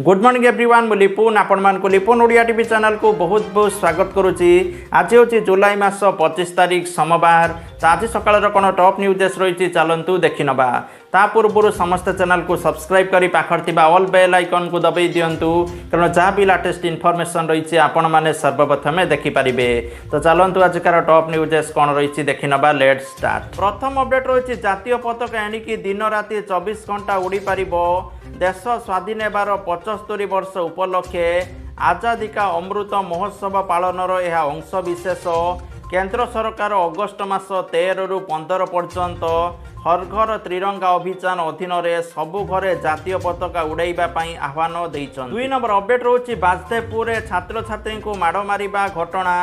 Good morning everyone, ମୁଁ ଲିପୁନ ଆପଣମାନଙ୍କୁ Lipun Odia TV ଚ୍ୟାନେଲକୁ ବହୁତ ବହୁତ ସ୍ୱାଗତ କରୁଛି। ଆଜି ହେଉଛି ଜୁଲାଇ ମାସ 25 ତାରିଖ ସୋମବାର। ତ ଆଜି ସକାଳର କ'ଣ ଟପ୍ ନ୍ୟୁଜେସ୍ ରହିଛି, ଚାଲନ୍ତୁ ଦେଖିନେବା। ତା ପୂର୍ବରୁ ସମସ୍ତେ ଚ୍ୟାନେଲକୁ ସବସ୍କ୍ରାଇବ୍ କରି ପାଖରେ ଥିବା ଅଲ୍ ବେଲ୍ ଆଇକନ୍କୁ ଦବାଇ ଦିଅନ୍ତୁ, କାରଣ ଯାହା ବି ଲାଟେଷ୍ଟ ଇନଫର୍ମେସନ୍ ରହିଛି ଆପଣମାନେ ସର୍ବପ୍ରଥମେ ଦେଖିପାରିବେ। ତ ଚାଲନ୍ତୁ ଆଜିକାର ଟପ୍ ନ୍ୟୁଜେସ୍ କ'ଣ ରହିଛି ଦେଖିନେବା। Let start. ପ୍ରଥମ ଅପଡେଟ୍ ରହିଛି, ଜାତୀୟ ପତାକା ଏଣିକି ଦିନ ରାତି 24 ଘଣ୍ଟା ଉଡ଼ିପାରିବ। ଦେଶ ସ୍ୱାଧୀନ ହେବାର 75 ବର୍ଷ ଉପଲକ୍ଷେ ଆଜାଦୀ କା ଅମୃତ ମହୋତ୍ସବ ପାଳନର ଏହା ଅଂଶ ବିଶେଷ। କେନ୍ଦ୍ର ସରକାର ଅଗଷ୍ଟ ମାସ 13ରୁ 15 ପର୍ଯ୍ୟନ୍ତ ହର ଘର ତ୍ରିରଙ୍ଗା ଅଭିଯାନ ଅଧୀନରେ ସବୁ ଘରେ ଜାତୀୟ ପତାକା ଉଡ଼ାଇବା ପାଇଁ ଆହ୍ୱାନ ଦେଇଛନ୍ତି। 2 ନମ୍ବର ଅପଡେଟ୍ ରହୁଛି, ବାଜଦେବପୁରରେ ଛାତ୍ରଛାତ୍ରୀଙ୍କୁ ମାଡ଼ ମାରିବା ଘଟଣା,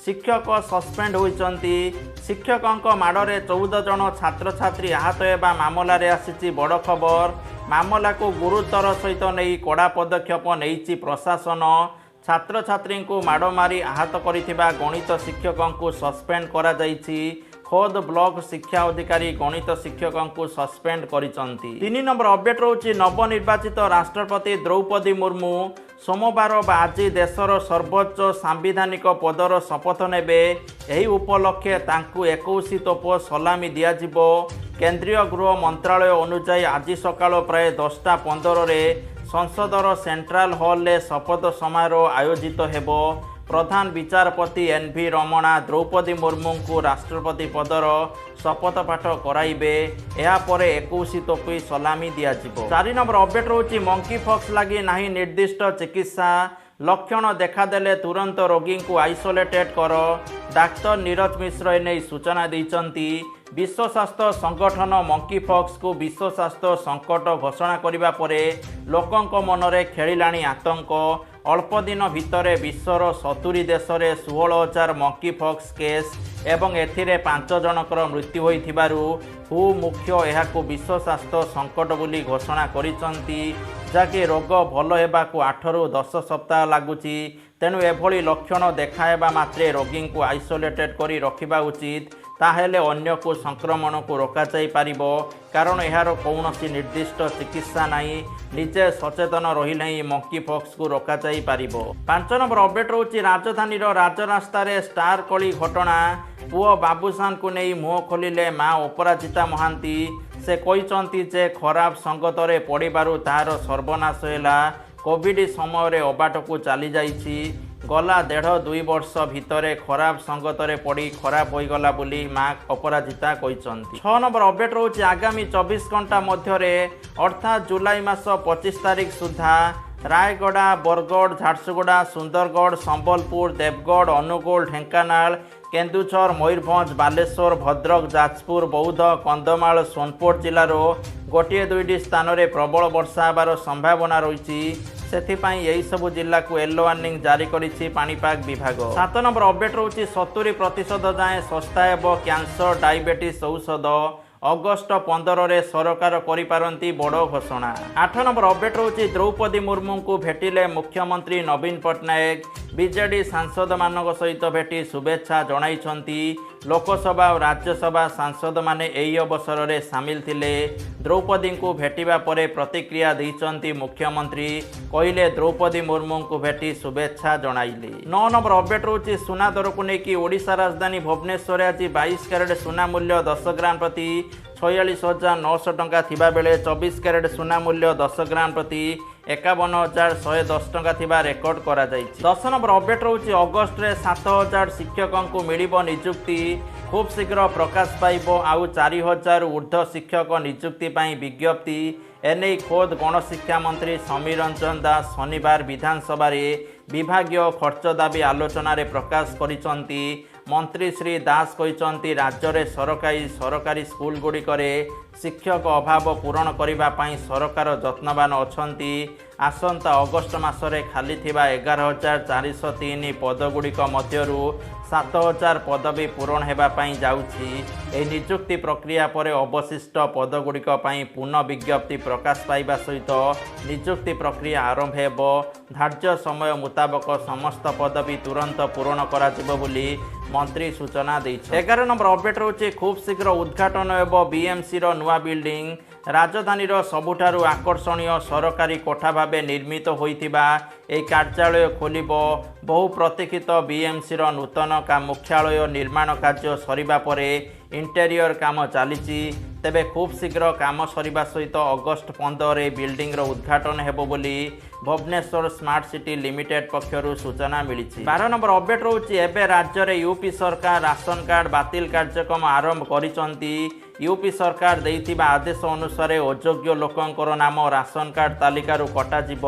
ଶିକ୍ଷକ ସସ୍ପେଣ୍ଡ ହୋଇଛନ୍ତି। ଶିକ୍ଷକଙ୍କ ମାଡ଼ରେ 14 ଜଣ ଛାତ୍ରଛାତ୍ରୀ ଆହତ ହେବା ମାମଲାରେ ଆସିଛି ବଡ଼ ଖବର। ମାମଲାକୁ ଗୁରୁତର ସହିତ ନେଇ କଡ଼ା ପଦକ୍ଷେପ ନେଇଛି ପ୍ରଶାସନ। ଛାତ୍ରଛାତ୍ରୀଙ୍କୁ ମାଡ଼ ମାରି ଆହତ କରିଥିବା ଗଣିତ ଶିକ୍ଷକଙ୍କୁ ସସ୍ପେଣ୍ଡ କରାଯାଇଛି। ଖୋଦ୍ ବ୍ଲକ ଶିକ୍ଷା ଅଧିକାରୀ ଗଣିତ ଶିକ୍ଷକଙ୍କୁ ସସ୍ପେଣ୍ଡ କରିଛନ୍ତି। 3 ନମ୍ବର ଅପଡେଟ୍ ରହୁଛି, ନବନିର୍ବାଚିତ ରାଷ୍ଟ୍ରପତି ଦ୍ରୌପଦୀ ମୁର୍ମୁ ସୋମବାର ବା ଆଜି ଦେଶର ସର୍ବୋଚ୍ଚ ସାମ୍ବିଧାନିକ ପଦର ଶପଥ ନେବେ। ଏହି ଉପଲକ୍ଷେ ତାଙ୍କୁ 21 ତୋପ ସଲାମି ଦିଆଯିବ। କେନ୍ଦ୍ରୀୟ ଗୃହ ମନ୍ତ୍ରାଳୟ ଅନୁଯାୟୀ ଆଜି ସକାଳ ପ୍ରାୟ 10ଟା 15ରେ ସଂସଦର ସେଣ୍ଟ୍ରାଲ ହଲରେ ଶପଥ ସମାରୋହ ଆୟୋଜିତ ହେବ। ପ୍ରଧାନ ବିଚାରପତି ଏନ୍ ଭି ରମଣା ଦ୍ରୌପଦୀ ମୁର୍ମୁଙ୍କୁ ରାଷ୍ଟ୍ରପତି ପଦର ଶପଥ ପାଠ କରାଇବେ। ଏହାପରେ 21 ତୋପି ସଲାମି ଦିଆଯିବ। 4 ନମ୍ବର ଅପଡେଟ୍ ରହୁଛି, ମଙ୍କି ଫକ୍ସ ଲାଗି ନାହିଁ ନିର୍ଦ୍ଦିଷ୍ଟ ଚିକିତ୍ସା, ଲକ୍ଷଣ ଦେଖାଦେଲେ ତୁରନ୍ତ ରୋଗୀଙ୍କୁ ଆଇସୋଲେଟେଡ୍ କର। ଡାକ୍ତର ନିରଜ ମିଶ୍ର ଏନେଇ ସୂଚନା ଦେଇଛନ୍ତି। ବିଶ୍ୱ ସ୍ୱାସ୍ଥ୍ୟ ସଂଗଠନ ମଙ୍କି ଫକ୍ସକୁ ବିଶ୍ୱ ସ୍ୱାସ୍ଥ୍ୟ ସଙ୍କଟ ଘୋଷଣା କରିବା ପରେ ଲୋକଙ୍କ ମନରେ ଖେଳିଲାଣି ଆତଙ୍କ। ଅଳ୍ପ ଦିନ ଭିତରେ ବିଶ୍ୱର 70 ଦେଶରେ 16,000 ମଙ୍କି ଫକ୍ସ କେସ୍ ଏବଂ ଏଥିରେ 5 ଜଣଙ୍କର ମୃତ୍ୟୁ ହୋଇଥିବାରୁ ହୁ ମୁଖ୍ୟ ଏହାକୁ ବିଶ୍ୱ ସ୍ୱାସ୍ଥ୍ୟ ସଙ୍କଟ ବୋଲି ଘୋଷଣା କରିଛନ୍ତି। ଯାହାକି ରୋଗ ଭଲ ହେବାକୁ 8ରୁ 10 ସପ୍ତାହ ଲାଗୁଛି। ତେଣୁ ଏଭଳି ଲକ୍ଷଣ ଦେଖାହେବା ମାତ୍ରେ ରୋଗୀଙ୍କୁ ଆଇସୋଲେଟେଡ୍ କରି ରଖିବା ଉଚିତ, ତାହେଲେ ଅନ୍ୟକୁ ସଂକ୍ରମଣକୁ ରୋକାଯାଇପାରିବ। କାରଣ ଏହାର କୌଣସି ନିର୍ଦ୍ଦିଷ୍ଟ ଚିକିତ୍ସା ନାହିଁ। ନିଜେ ସଚେତନ ରହିଲେ ହିଁ ମଙ୍କି ଫକ୍ସକୁ ରୋକାଯାଇପାରିବ। 5 ନମ୍ବର ଅପଡେଟ୍ ରହୁଛି, ରାଜଧାନୀର ରାଜରାସ୍ତାରେ ଷ୍ଟାର କଳି ଘଟଣା। ପୁଅ ବାବୁସାନକୁ ନେଇ ମୁହଁ ଖୋଲିଲେ ମା ଅପରାଜିତା ମହାନ୍ତି। ସେ କହିଛନ୍ତି ଯେ ଖରାପ ସଙ୍ଗତରେ ପଡ଼ିବାରୁ ତାହାର ସର୍ବନାଶ ହେଲା। କୋଭିଡ ସମୟରେ ଅବାଟକୁ ଚାଲିଯାଇଛି। ଗଲା ଦେଢ଼ ଦୁଇ ବର୍ଷ ଭିତରେ ଖରାପ ସଙ୍ଗତରେ ପଡ଼ି ଖରାପ ହୋଇଗଲା ବୋଲି ମା ଅପରାଜିତା କହିଛନ୍ତି। 6 ନମ୍ବର ଅପଡେଟ୍ ରହୁଛି, ଆଗାମୀ 24 ଘଣ୍ଟା ମଧ୍ୟରେ ଅର୍ଥାତ୍ ଜୁଲାଇ ମାସ 25 ତାରିଖ ସୁଦ୍ଧା ରାୟଗଡ଼ା, ବରଗଡ଼, ଝାରସୁଗୁଡ଼ା, ସୁନ୍ଦରଗଡ଼, ସମ୍ବଲପୁର, ଦେବଗଡ଼, ଅନୁଗୁଳ, ଢେଙ୍କାନାଳ, କେନ୍ଦୁଝର, ମୟୂରଭଞ୍ଜ, ବାଲେଶ୍ୱର, ଭଦ୍ରକ, ଯାଜପୁର, ବୌଦ୍ଧ, କନ୍ଧମାଳ, ସୋନପୁର ଜିଲ୍ଲାର ଗୋଟିଏ ଦୁଇଟି ସ୍ଥାନରେ ପ୍ରବଳ ବର୍ଷା ହେବାର ସମ୍ଭାବନା ରହିଛି। ସେଥିପାଇଁ ଏହିସବୁ ଜିଲ୍ଲାକୁ ୟେଲୋ ୱାର୍ଣ୍ଣିଂ ଜାରି କରିଛି ପାଣିପାଗ ବିଭାଗ। 7 ନମ୍ବର ଅପଡେଟ୍ ରହୁଛି, 70% ଯାଏଁ ଶସ୍ତା ହେବ କ୍ୟାନ୍ସର, ଡାଇବେଟିସ୍ ଔଷଧ। ଅଗଷ୍ଟ 15ରେ ସରକାର କରିପାରନ୍ତି ବଡ଼ ଘୋଷଣା। 8 ନମ୍ବର ଅପଡେଟ୍ ରହୁଛି, ଦ୍ରୌପଦୀ ମୁର୍ମୁଙ୍କୁ ଭେଟିଲେ ମୁଖ୍ୟମନ୍ତ୍ରୀ ନବୀନ ପଟ୍ଟନାୟକ। ବିଜେଡି ସାଂସଦମାନଙ୍କ ସହିତ ଭେଟି ଶୁଭେଚ୍ଛା ଜଣାଇଛନ୍ତି। ଲୋକସଭା ଓ ରାଜ୍ୟସଭା ସାଂସଦମାନେ ଏହି ଅବସରରେ ସାମିଲ ଥିଲେ। ଦ୍ରୌପଦୀଙ୍କୁ ଭେଟିବା ପରେ ପ୍ରତିକ୍ରିୟା ଦେଇଛନ୍ତି ମୁଖ୍ୟମନ୍ତ୍ରୀ। କହିଲେ, ଦ୍ରୌପଦୀ ମୁର୍ମୁଙ୍କୁ ଭେଟି ଶୁଭେଚ୍ଛା ଜଣାଇଲି। 9 ନମ୍ବର ଅପଡେଟ୍ ରହୁଛି, ସୁନା ଦରକୁ ନେଇକି ଓଡ଼ିଶା ରାଜଧାନୀ ଭୁବନେଶ୍ୱରରେ ଆଜି 22 କ୍ୟାରେଟ୍ ସୁନା ମୂଲ୍ୟ 10 ଗ୍ରାମ ପ୍ରତି 46,900 ଟଙ୍କା ଥିବାବେଳେ 24 କ୍ୟାରେଟ୍ ସୁନା ମୂଲ୍ୟ 10 ଗ୍ରାମ ପ୍ରତି 51,110 ଟଙ୍କା ଥିବା ରେକର୍ଡ କରାଯାଇଛି। 10 ନମ୍ବର ଅପଡେଟ୍ ରହୁଛି, ଅଗଷ୍ଟରେ 7,000 ଶିକ୍ଷକଙ୍କୁ ମିଳିବ ନିଯୁକ୍ତି। ଖୁବ୍ ଶୀଘ୍ର ପ୍ରକାଶ ପାଇବ ଆଉ 4,000 ଉର୍ଦ୍ଧ୍ୱ ଶିକ୍ଷକ ନିଯୁକ୍ତି ପାଇଁ ବିଜ୍ଞପ୍ତି। ଏନେଇ ଖୋଦ୍ ଗଣଶିକ୍ଷା ମନ୍ତ୍ରୀ ସମୀର ରଞ୍ଜନ ଦାଶ ଶନିବାର ବିଧାନସଭାରେ ବିଭାଗୀୟ ଖର୍ଚ୍ଚ ଦାବି ଆଲୋଚନାରେ ପ୍ରକାଶ କରିଛନ୍ତି। ମନ୍ତ୍ରୀ ଶ୍ରୀ ଦାସ କହିଛନ୍ତି, ରାଜ୍ୟରେ ସରକାରୀ ସ୍କୁଲଗୁଡ଼ିକରେ ଶିକ୍ଷକ ଅଭାବ ପୂରଣ କରିବା ପାଇଁ ସରକାର ଯତ୍ନବାନ ଅଛନ୍ତି। ଆସନ୍ତା ଅଗଷ୍ଟ ମାସରେ ଖାଲି ଥିବା 11,403 ପଦଗୁଡ଼ିକ ମଧ୍ୟରୁ 7,000 ପଦବୀ ପୂରଣ ହେବା ପାଇଁ ଯାଉଛି। ଏହି ନିଯୁକ୍ତି ପ୍ରକ୍ରିୟା ପରେ ଅବଶିଷ୍ଟ ପଦଗୁଡ଼ିକ ପାଇଁ ପୁନଃ ବିଜ୍ଞପ୍ତି ପ୍ରକାଶ ପାଇବା ସହିତ ନିଯୁକ୍ତି ପ୍ରକ୍ରିୟା ଆରମ୍ଭ ହେବ। ଧାର୍ଯ୍ୟ ସମୟ ମୁତାବକ ସମସ୍ତ ପଦବୀ ତୁରନ୍ତ ପୂରଣ କରାଯିବ ବୋଲି ମନ୍ତ୍ରୀ ସୂଚନା ଦେଇଛନ୍ତି। 11 ନମ୍ବର ଅପଡେଟ୍ ରହୁଛି, ଖୁବ୍ ଶୀଘ୍ର ଉଦ୍ଘାଟନ ହେବ ବିଏମ୍ସିର ନୂଆ ନୂଆ ବିଲ୍ଡିଂ। ରାଜଧାନୀର ସବୁଠାରୁ ଆକର୍ଷଣୀୟ ସରକାରୀ କୋଠା ଭାବେ ନିର୍ମିତ ହୋଇଥିବା ଏହି କାର୍ଯ୍ୟାଳୟ ଖୋଲିବ। ବହୁ ପ୍ରତୀକ୍ଷିତ ବିଏମ୍ସିର ନୂତନ ମୁଖ୍ୟାଳୟ ନିର୍ମାଣ କାର୍ଯ୍ୟ ସରିବା ପରେ ଇଣ୍ଟେରିୟର କାମ ଚାଲିଛି। ତେବେ ଖୁବ୍ ଶୀଘ୍ର କାମ ସରିବା ସହିତ ଅଗଷ୍ଟ 15ରେ ବିଲ୍ଡିଂର ଉଦ୍ଘାଟନ ହେବ ବୋଲି ଭୁବନେଶ୍ୱର ସ୍ମାର୍ଟ ସିଟି ଲିମିଟେଡ୍ ପକ୍ଷରୁ ସୂଚନା ମିଳିଛି। 12 ନମ୍ବର ଅପଡେଟ୍ ରହୁଛି, ଏବେ ରାଜ୍ୟରେ ୟୁପି ସରକାର ରାସନ କାର୍ଡ ବାତିଲ କାର୍ଯ୍ୟକ୍ରମ ଆରମ୍ଭ କରିଛନ୍ତି। ୟୁପି ସରକାର ଦେଇଥିବା ଆଦେଶ ଅନୁସାରେ ଅଯୋଗ୍ୟ ଲୋକଙ୍କର ନାମ ରାସନ କାର୍ଡ ତାଲିକାରୁ କଟାଯିବ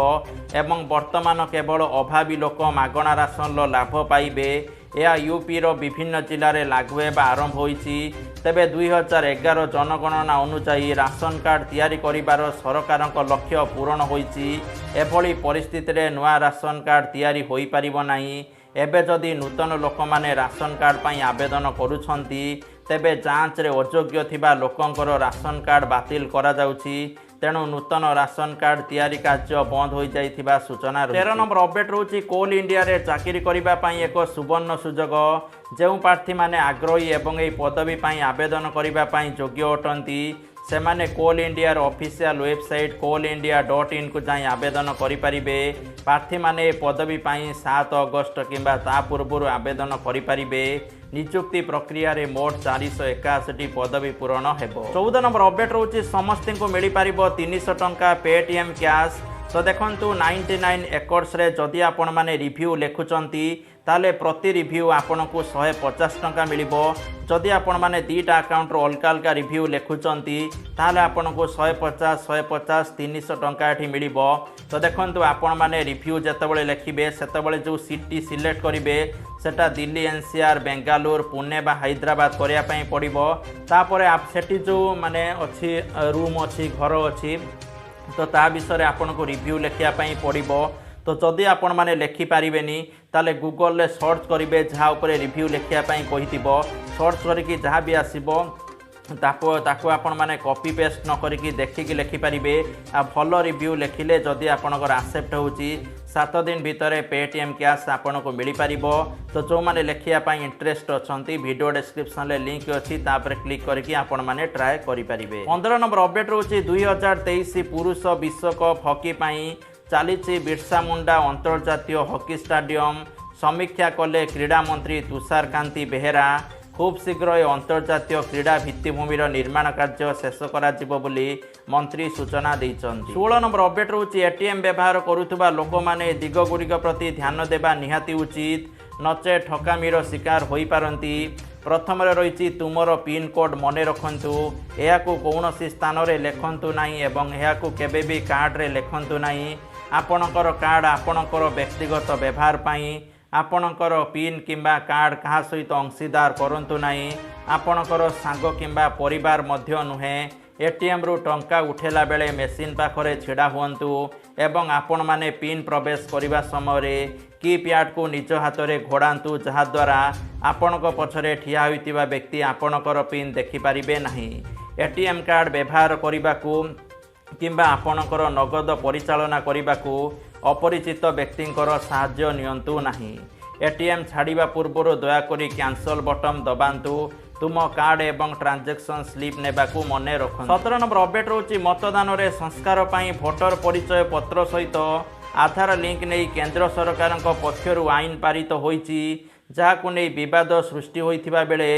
ଏବଂ ବର୍ତ୍ତମାନ କେବଳ ଅଭାବୀ ଲୋକ ମାଗଣା ରାସନର ଲାଭ ପାଇବେ। ଏହା ୟୁପିର ବିଭିନ୍ନ ଜିଲ୍ଲାରେ ଲାଗୁ ହେବା ଆରମ୍ଭ ହୋଇଛି। ତେବେ 2011 ଜନଗଣନା ଅନୁଯାୟୀ ରାସନ କାର୍ଡ ତିଆରି କରିବାର ସରକାରଙ୍କ ଲକ୍ଷ୍ୟ ପୂରଣ ହୋଇଛି। ଏଭଳି ପରିସ୍ଥିତିରେ ନୂଆ ରାସନ କାର୍ଡ ତିଆରି ହୋଇପାରିବ ନାହିଁ। ଏବେ ଯଦି ନୂତନ ଲୋକମାନେ ରାସନ କାର୍ଡ ପାଇଁ ଆବେଦନ କରୁଛନ୍ତି, ତେବେ ଯାଞ୍ଚରେ ଅଯୋଗ୍ୟ ଥିବା ଲୋକଙ୍କର ରାସନ କାର୍ଡ ବାତିଲ କରାଯାଉଛି। ତେଣୁ ନୂତନ ରାସନ କାର୍ଡ ତିଆରି କାର୍ଯ୍ୟ ବନ୍ଦ ହୋଇଯାଇଥିବା ସୂଚନା। 13 ନମ୍ବର ଅପଡେଟ୍ ରହୁଛି, କୋଲ୍ ଇଣ୍ଡିଆରେ ଚାକିରି କରିବା ପାଇଁ ଏକ ସୁବର୍ଣ୍ଣ ସୁଯୋଗ। ଯେଉଁ ପ୍ରାର୍ଥୀମାନେ ଆଗ୍ରହୀ ଏବଂ ଏହି ପଦବୀ ପାଇଁ ଆବେଦନ କରିବା ପାଇଁ ଯୋଗ୍ୟ ଅଟନ୍ତି, ସେମାନେ କୋଲ୍ ଇଣ୍ଡିଆର official website coal India dot ଇନ୍କୁ ଯାଇ ଆବେଦନ କରିପାରିବେ। ପ୍ରାର୍ଥୀମାନେ ଏ ପଦବୀ ପାଇଁ 7 ଅଗଷ୍ଟ କିମ୍ବା ତା ପୂର୍ବରୁ ଆବେଦନ କରିପାରିବେ। ନିଯୁକ୍ତି ପ୍ରକ୍ରିୟାରେ ମୋଟ 481ଟି ପଦବୀ ପୂରଣ ହେବ। 14 ନମ୍ବର ଅପଡେଟ୍ ରହୁଛି, ସମସ୍ତଙ୍କୁ ମିଳିପାରିବ 300 ଟଙ୍କା ପେଟିଏମ୍ କ୍ୟାସ୍। ତ ଦେଖନ୍ତୁ, 99 ଏକର୍ସରେ ଯଦି ଆପଣମାନେ ରିଭ୍ୟୁ ଲେଖୁଛନ୍ତି, ତାହେଲେ ପ୍ରତି ରିଭ୍ୟୁ ଆପଣଙ୍କୁ 150 ଟଙ୍କା ମିଳିବ। ଯଦି ଆପଣମାନେ 2ଟା ଆକାଉଣ୍ଟରୁ ଅଲଗା ଅଲଗା ରିଭ୍ୟୁ ଲେଖୁଛନ୍ତି, ତାହେଲେ ଆପଣଙ୍କୁ 150, 150, 300 ଟଙ୍କା ଏଠି ମିଳିବ। ତ ଦେଖନ୍ତୁ, ଆପଣମାନେ ରିଭ୍ୟୁ ଯେତେବେଳେ ଲେଖିବେ, ସେତେବେଳେ ଯେଉଁ ସିଟି ସିଲେକ୍ଟ କରିବେ ସେଟା ଦିଲ୍ଲୀ ଏନ୍ସିଆର୍, ବେଙ୍ଗାଲୁରୁ, ପୁନେ ବା ହାଇଦ୍ରାବାଦ କରିବା ପାଇଁ ପଡ଼ିବ। ତାପରେ ସେଠି ଯେଉଁ ମାନେ ଅଛି, ରୁମ୍ ଅଛି, ଘର ଅଛି, ତ ତା ବିଷୟରେ ଆପଣଙ୍କୁ ରିଭ୍ୟୁ ଲେଖିବା ପାଇଁ ପଡ଼ିବ। ତ ଯଦି ଆପଣମାନେ ଲେଖିପାରିବେନି, ତାହେଲେ ଗୁଗଲରେ ସର୍ଚ୍ଚ କରିବେ, ଯାହା ଉପରେ ରିଭ୍ୟୁ ଲେଖିବା ପାଇଁ କହିଥିବ। ସର୍ଚ୍ଚ କରିକି ଯାହା ବି ଆସିବ ତାକୁ ଆପଣମାନେ କପି ପେଷ୍ଟ ନ କରିକି ଦେଖିକି ଲେଖିପାରିବେ। ଆଉ ଭଲ ରିଭ୍ୟୁ ଲେଖିଲେ ଯଦି ଆପଣଙ୍କର ଆକ୍ସେପ୍ଟ ହେଉଛି, 7 ଦିନ ଭିତରେ ପେଟିଏମ୍ କ୍ୟାସ୍ ଆପଣଙ୍କୁ ମିଳିପାରିବ। ତ ଯେଉଁମାନେ ଲେଖିବା ପାଇଁ ଇଣ୍ଟରେଷ୍ଟ ଅଛନ୍ତି, ଭିଡ଼ିଓ ଡେସ୍କ୍ରିପସନ୍ରେ ଲିଙ୍କ୍ ଅଛି, ତାପରେ କ୍ଲିକ୍ କରିକି ଆପଣମାନେ ଟ୍ରାଏ କରିପାରିବେ। 15 ନମ୍ବର ଅପଡେଟ୍ ରହୁଛି, 2023 ପୁରୁଷ ବିଶ୍ୱକପ୍ ହକି ପାଇଁ ଚାଲିଛି ବିର୍ସା ମୁଣ୍ଡା ଅନ୍ତର୍ଜାତୀୟ ହକି ଷ୍ଟାଡିୟମ। ସମୀକ୍ଷା କଲେ କ୍ରୀଡ଼ା ମନ୍ତ୍ରୀ ତୁଷାରକାନ୍ତି ବେହେରା। ଖୁବ୍ ଶୀଘ୍ର ଏ ଅନ୍ତର୍ଜାତୀୟ କ୍ରୀଡ଼ା ଭିତ୍ତିଭୂମିର ନିର୍ମାଣ କାର୍ଯ୍ୟ ଶେଷ କରାଯିବ ବୋଲି ମନ୍ତ୍ରୀ ସୂଚନା ଦେଇଛନ୍ତି। 16 ନମ୍ବର ଅପଡେଟ୍ ରହୁଛି, ଏଟିଏମ୍ ବ୍ୟବହାର କରୁଥିବା ଲୋକମାନେ ଦିଗଗୁଡ଼ିକ ପ୍ରତି ଧ୍ୟାନ ଦେବା ନିହାତି ଉଚିତ, ନଚେତ୍ ଠକାମିର ଶିକାର ହୋଇପାରନ୍ତି। ପ୍ରଥମରେ ରହିଛି, ତୁମର ପିନ୍କୋଡ଼୍ ମନେ ରଖନ୍ତୁ। ଏହାକୁ କୌଣସି ସ୍ଥାନରେ ଲେଖନ୍ତୁ ନାହିଁ ଏବଂ ଏହାକୁ କେବେ ବି କାର୍ଡ଼ରେ ଲେଖନ୍ତୁ ନାହିଁ। ଆପଣଙ୍କର କାର୍ଡ଼ ଆପଣଙ୍କର ବ୍ୟକ୍ତିଗତ ବ୍ୟବହାର ପାଇଁ। ଆପଣଙ୍କର ପିନ୍ କିମ୍ବା କାର୍ଡ଼ କାହା ସହିତ ଅଂଶୀଦାର କରନ୍ତୁ ନାହିଁ, ଆପଣଙ୍କର ସାଙ୍ଗ କିମ୍ବା ପରିବାର ମଧ୍ୟ ନୁହେଁ। ଏଟିଏମ୍ରୁ ଟଙ୍କା ଉଠାଇଲା ବେଳେ ମେସିନ୍ ପାଖରେ ଛିଡ଼ା ହୁଅନ୍ତୁ ଏବଂ ଆପଣମାନେ ପିନ୍ ପ୍ରବେଶ କରିବା ସମୟରେ କି ପ୍ୟାଡ଼କୁ ନିଜ ହାତରେ ଘୋଡ଼ାନ୍ତୁ, ଯାହାଦ୍ୱାରା ଆପଣଙ୍କ ପଛରେ ଠିଆ ହୋଇଥିବା ବ୍ୟକ୍ତି ଆପଣଙ୍କର ପିନ୍ ଦେଖିପାରିବେ ନାହିଁ। ଏଟିଏମ୍ କାର୍ଡ଼ ବ୍ୟବହାର କରିବାକୁ କିମ୍ବା ଆପଣଙ୍କର ନଗଦ ପରିଚାଳନା କରିବାକୁ ଅପରିଚିତ ବ୍ୟକ୍ତିଙ୍କର ସାହାଯ୍ୟ ନିଅନ୍ତୁ ନାହିଁ। ଏଟିଏମ୍ ଛାଡ଼ିବା ପୂର୍ବରୁ ଦୟାକରି କ୍ୟାନସଲ୍ ବଟନ୍ ଦବାନ୍ତୁ। ତୁମ କାର୍ଡ଼ ଏବଂ ଟ୍ରାଞ୍ଜାକ୍ସନ୍ ସ୍ଲିପ୍ ନେବାକୁ ମନେ ରଖନ୍ତୁ। 17 ନମ୍ବର ଅପଡେଟ୍ ରହୁଛି, ମତଦାନରେ ସଂସ୍କାର ପାଇଁ ଭୋଟର ପରିଚୟ ପତ୍ର ସହିତ ଆଧାର ଲିଙ୍କ ନେଇ କେନ୍ଦ୍ର ସରକାରଙ୍କ ପକ୍ଷରୁ ଆଇନ ପାରିତ ହୋଇଛି, ଯାହାକୁ ନେଇ ବିବାଦ ସୃଷ୍ଟି ହୋଇଥିବା ବେଳେ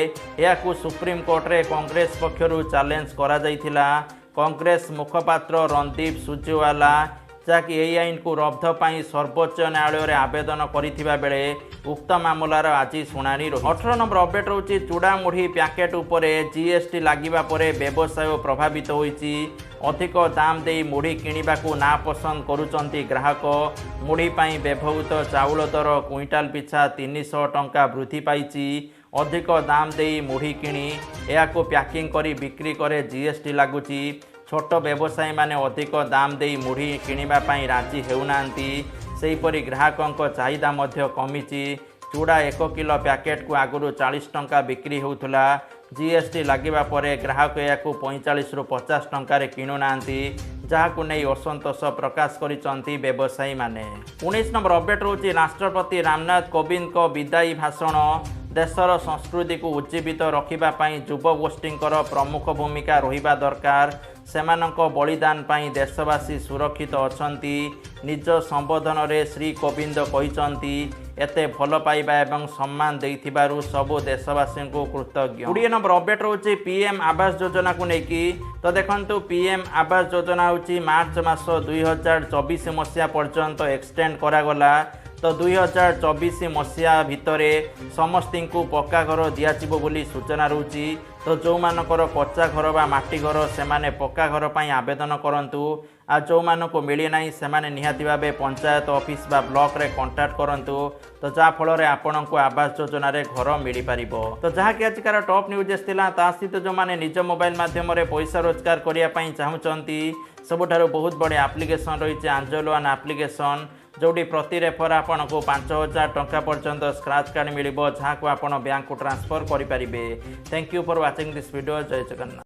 ଏହାକୁ ସୁପ୍ରିମକୋର୍ଟରେ କଂଗ୍ରେସ ପକ୍ଷରୁ ଚ୍ୟାଲେଞ୍ଜ କରାଯାଇଥିଲା। କଂଗ୍ରେସ ମୁଖପାତ୍ର ରଣଦୀପ ସୁର୍ଜେୱାଲା ଯାହାକି ଏହି ଆଇନକୁ ରଦ୍ଦ ପାଇଁ ସର୍ବୋଚ୍ଚ ନ୍ୟାୟାଳୟରେ ଆବେଦନ କରିଥିବା ବେଳେ ଉକ୍ତ ମାମଲାର ଆଜି ଶୁଣାଣି ରହିଛି। 18 ନମ୍ବର ଅପଡେଟ୍ ରହୁଛି, ଚୁଡ଼ା ମୁଢ଼ି ପ୍ୟାକେଟ୍ ଉପରେ ଜିଏସ୍ଟି ଲାଗିବା ପରେ ବ୍ୟବସାୟ ପ୍ରଭାବିତ ହୋଇଛି। ଅଧିକ ଦାମ ଦେଇ ମୁଢ଼ି କିଣିବାକୁ ନାପସନ୍ଦ କରୁଛନ୍ତି ଗ୍ରାହକ। ମୁଢ଼ି ପାଇଁ ବ୍ୟବହୃତ ଚାଉଳ ଦର କୁଇଣ୍ଟାଲ ପିଛା 300 ଟଙ୍କା ବୃଦ୍ଧି ପାଇଛି। ଅଧିକ ଦାମ ଦେଇ ମୁଢ଼ି କିଣି ଏହାକୁ ପ୍ୟାକିଂ କରି ବିକ୍ରି କରେ ଜିଏସ୍ଟି ଲାଗୁଛି। ଛୋଟ ବ୍ୟବସାୟୀମାନେ ଅଧିକ ଦାମ ଦେଇ ମୁଢ଼ି କିଣିବା ପାଇଁ ରାଜି ହେଉନାହାନ୍ତି। ସେହିପରି ଗ୍ରାହକଙ୍କ ଚାହିଦା ମଧ୍ୟ କମିଛି। ଚୁଡ଼ା 1 କିଲୋ ପ୍ୟାକେଟକୁ ଆଗରୁ 40 ଟଙ୍କା ବିକ୍ରି ହେଉଥିଲା। ଜିଏସ୍ଟି ଲାଗିବା ପରେ ଗ୍ରାହକ ଏହାକୁ 45ରୁ 50 ଟଙ୍କାରେ କିଣୁନାହାନ୍ତି, ଯାହାକୁ ନେଇ ଅସନ୍ତୋଷ ପ୍ରକାଶ କରିଛନ୍ତି ବ୍ୟବସାୟୀମାନେ। 19 ନମ୍ବର ଅପଡେଟ୍ ରହୁଛି, ରାଷ୍ଟ୍ରପତି ରାମନାଥ କୋବିନ୍ଦଙ୍କ ବିଦାୟୀ ଭାଷଣ ଦେଶର ସଂସ୍କୃତିକୁ ଉଜ୍ଜୀବିତ ରଖିବା ପାଇଁ ଯୁବଗୋଷ୍ଠୀଙ୍କର ପ୍ରମୁଖ ଭୂମିକା ରହିବା ଦରକାର। ସେମାନଙ୍କ ବଳିଦାନ ପାଇଁ ଦେଶବାସୀ ସୁରକ୍ଷିତ ଅଛନ୍ତି। ନିଜ ସମ୍ବୋଧନରେ ଶ୍ରୀ କୋବିନ୍ଦ କହିଛନ୍ତି, ଏତେ ଭଲ ପାଇବା ଏବଂ ସମ୍ମାନ ଦେଇଥିବାରୁ ସବୁ ଦେଶବାସୀଙ୍କୁ କୃତଜ୍ଞ। 20 ନମ୍ବର ଅପଡେଟ୍ ରହୁଛି ପିଏମ୍ ଆବାସ ଯୋଜନାକୁ ନେଇକି। ତ ଦେଖନ୍ତୁ, ପିଏମ୍ ଆବାସ ଯୋଜନା ହେଉଛି ମାର୍ଚ୍ଚ ମାସ 2024 ମସିହା ପର୍ଯ୍ୟନ୍ତ ଏକ୍ସଟେଣ୍ଡ କରାଗଲା। ତ 2024 ମସିହା ଭିତରେ ସମସ୍ତଙ୍କୁ ପକ୍କା ଘର ଦିଆଯିବ ବୋଲି ସୂଚନା ରହୁଛି। ତ ଯେଉଁମାନଙ୍କର କଚ୍ଚା ଘର ବା ମାଟି ଘର, ସେମାନେ ପକ୍କା ଘର ପାଇଁ ଆବେଦନ କରନ୍ତୁ। ଆଉ ଯେଉଁମାନଙ୍କୁ ମିଳିନାହିଁ, ସେମାନେ ନିହାତି ଭାବେ ପଞ୍ଚାୟତ ଅଫିସ୍ ବା ବ୍ଲକରେ କଣ୍ଟାକ୍ଟ କରନ୍ତୁ, ତ ଯାହାଫଳରେ ଆପଣଙ୍କୁ ଆବାସ ଯୋଜନାରେ ଘର ମିଳିପାରିବ। ତ ଯାହାକି ଆଜିକାର ଟପ୍ ନ୍ୟୁଜ୍ ଥିଲା। ତା ସହିତ ଯେଉଁମାନେ ନିଜ ମୋବାଇଲ ମାଧ୍ୟମରେ ପଇସା ରୋଜଗାର କରିବା ପାଇଁ ଚାହୁଁଛନ୍ତି, ସବୁଠାରୁ ବହୁତ ବଢ଼ିଆ ଆପ୍ଲିକେସନ୍ ରହିଛି ଆଞ୍ଜଲ ୱାନ୍ ଆପ୍ଲିକେସନ୍, ଯେଉଁଠି ପ୍ରତି ରେଫର ଆପଣଙ୍କୁ 5000 ଟଙ୍କା ପର୍ଯ୍ୟନ୍ତ ସ୍କ୍ରାଚ୍ କାର୍ଡ଼ ମିଳିବ, ଯାହାକୁ ଆପଣ ବ୍ୟାଙ୍କକୁ ଟ୍ରାନ୍ସଫର କରିପାରିବେ। Thank you for watching this video. Jay Jagannath.